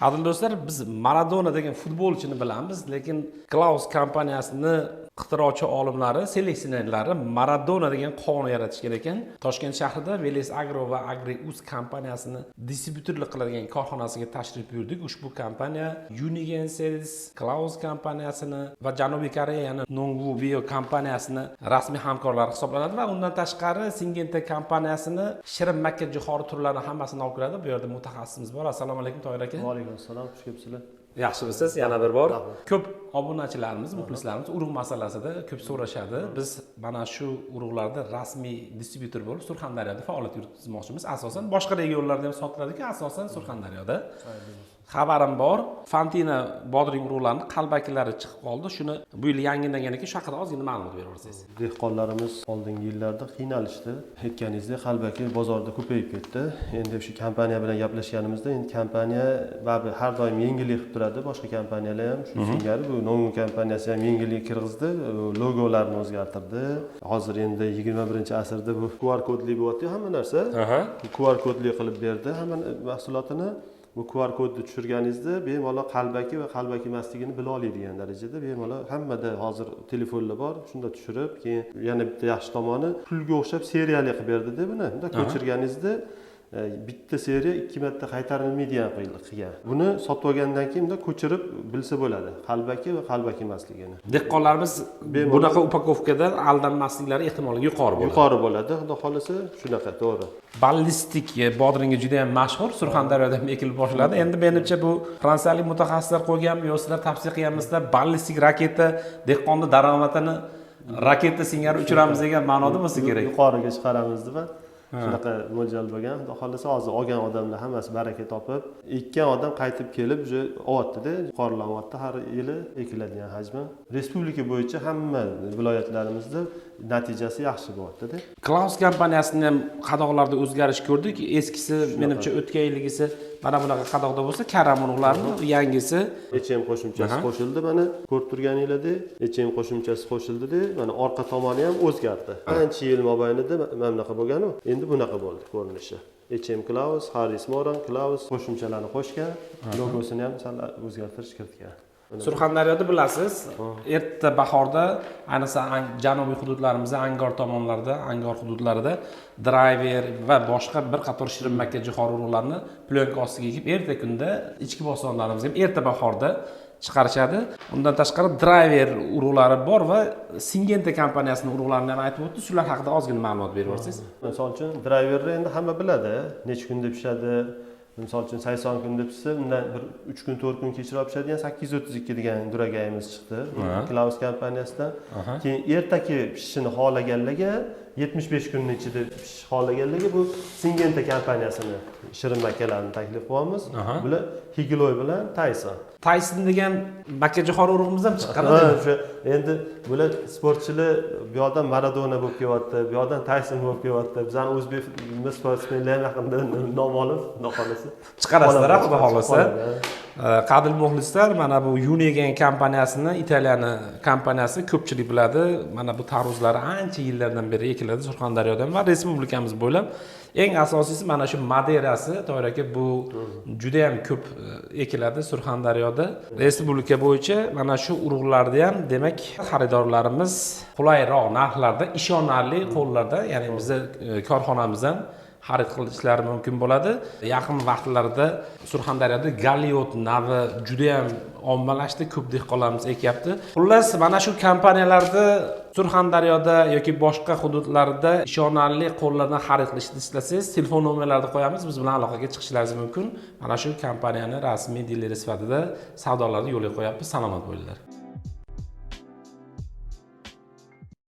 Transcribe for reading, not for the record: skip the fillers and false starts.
Qadrli do'stlar, biz Maradona degan futbolchini bilamiz, lekin Klaus kompaniyasini ixtirochi olimlari, seleksionerlari Maradona degan qovun yaratishgan ekan. Toshkent shahrida Veles Agro va Agri Uz kompaniyasini distribyutorlik qiladigan korxonasiga tashrif buyurdik. Ushbu kompaniya Unigen Sales, Klaus kompaniyasini va Janubiy Koreyani Nongwu Bio kompaniyasini rasmiy hamkorlari hisoblanadi va undan tashqari Syngenta kompaniyasini shirin makka jo'xori turlarini hammasini olib kiradi. Bu yerda mutaxassisimiz bor. Assalomu alaykum, Tohir aka. Va alaykum assalom, xush kelibsizlar. Yaxshimisiz? Yana bir bor. Rahmat. Ko'p obunachilarimiz, muxlislarimiz urug' masalasida ko'p so'rashadi. Biz mana shu urug'larda rasmiy distribyutor bo'lib Surxondaryoda faoliyat yuritmoqchimiz. Asosan boshqa regionlarda ham sotiladi-ku, asosan Surxondaryoda. Xabarim bor, Fantina bodring urug'larini qalbakilari chiqib qoldi. Shuni bu yil yangilangan ekan, shu haqida ozgina ma'lumot berib yuborsangiz. Dehqonlarimiz oldingi yillarda qiynalishdi. Aytganingizdek, qalbaki bozorda ko'payib ketdi. Endi o'sha kompaniya bilan gaplashganimizda, endi kompaniya baribir har doim yengillik qilib turadi. Boshqa kompaniyalar ham shu singari, bu Nongu kompaniyasi ham yengillik kirgizdi, logolarni o'zgartirdi. Hozir endi 21-asrda bu QR kodli bo'lyapti hamma narsa. QR kodli qilib berdi hamma mahsulotini. Bu QR kodni tushirganingizda bemalol qalbaki va qalbaki emasligini bila oladigan darajada bemalol hammada hozir telefonlar bor, shunda tushirib, keyin yana bitta yaxshi tomoni, pulga o'xshab seriyali qilib berdida buni. Bunda ko'chirganingizda bitta seriya ikki marta qaytarilmaydigan qilgan. Buni sotib olgandan keyin bunda ko'chirib bilsa bo'ladi qalbaki va qalbaki emasligini. Dehqonlarimiz bunaqa упаковка dan aldanmasliklari ehtimoli yuqori bo'ladi. Yuqori bo'ladi, xudo xohlasa, shunaqa, to'g'ri. Ballistik bodringi juda ham mashhur, Surxondaryoda ham ekilib boshladi. Endi menimcha, bu fransiyalik mutaxassislar qo'yganmi yo sizlar tavsiya qilganmisizlar, ballistik raketa dehqonni daromadini raketa singari uchiramiz degan ma'noda bo'lsa kerak. Yuqoriga chiqaramiz deb shunaqa mo'ljal bo'lgan. Xudo xohlasa, hozir olgan odamlar hammasi baraka topib, ekkan odam qaytib kelib уже olyaptida, yuqorilanyapti har yili ekiladigan hajmi. Respublika bo'yicha hamma viloyatlarimizda natijasi yaxshi bo'lyaptida. Klaus kompaniyasini ham qadoqlarda o'zgarish ko'rdik. Eskisi, menimcha, o'tgan yilgisi mana bunaqa qadoqda bo'lsa, karam urug'larini, yangisi HM qo'shimchasi qo'shildi, mana ko'rib turganinglardek, HM qo'shimchasi qo'shildida, mana orqa tomoni ham o'zgardi. Ancha yil mobaynida mana bunaqa bo'lganu, endi bunaqa bo'ldi ko'rinishi. HM Klaus, Harris Moran, Klaus qo'shimchalarni qo'shgan, logosini ham sal o'zgartirish kiritgan. Surxondaryoda bilasiz, erta bahorda, ayniqsa janubiy hududlarimizda, Angor tomonlarda, Angor hududlarida Driver va boshqa bir qator shirin makka jo'xori urug'larini plyonka ostiga ekib, erta kunda ichki bostonlarimizga ham erta bahorda chiqarishadi. Undan tashqari Driver urug'lari bor va Singenta kompaniyasini urug'larini ham aytib o'tdi. Shular haqida ozgina ma'lumot berib yuborsangiz. Misol uchun, Driverni endi hamma biladi, necha kunda pishadi. Misol uchun, 80 kunda pishsa, undan bir 3 kun, 4 kun kechroq pishadigan 832 degan duragayimiz chiqdi Klaus kompaniyasidan. Keyin ertaki pishishini xohlaganlarga, 75 kunni ichida pishish xohlaganlarga bu Singenta kompaniyasini shirin makkalarini taklif qilyapmiz. Bular Higiloy bilan Tayson. Tayson degan makka jo'xori urug'imiz ham chiqqan. Ha, o'sha endi bular sportchilar, bu yoqdan Maradona bo'lib kelyapti, bu yoqdan Tayson bo'lib kelyapti. Bizani o'zbek sportsmenlar ham yaqinda nom olib, xudo xohlasa. Chiqarasizlar, Qoladi, xudo xohlasa. qoladi, ha. Qadrli muxlislar, mana bu Unigen kompaniyasini, Italiyani kompaniyasi, ko'pchilik biladi. Mana bu tarvuzlari ancha yillardan beri ekiladi Surxondaryoda va respublikamiz bo'ylab. Eng asosiysi, mana shu Maderasi, Tohir aka, bu juda ham ko'p ekiladi Surxondaryoda. Respublika bo'yicha mana shu urug'larni ham, demak, xaridorlarimiz qulayroq narxlarda, ishonarli qo'llarda, ya'ni bizni korxonamizdan xarid qilishlari mumkin bo'ladi. Yaqin vaqtlarda Surxondaryoda Galiot navi juda ham ommalashdi, ko'p dehqonlarimiz ekyapti. Xullas, mana shu kompaniyalarda Surxondaryoda yoki boshqa hududlarda ishonarli qo'llardan xarid qilishni istasangiz, telefon nomerlarini qo'yamiz, biz bilan aloqaga chiqishlaringiz mumkin. Mana shu kompaniyani rasmiy dileri sifatida savdolarni yo'lga qo'yapmiz. Salomat bo'linglar.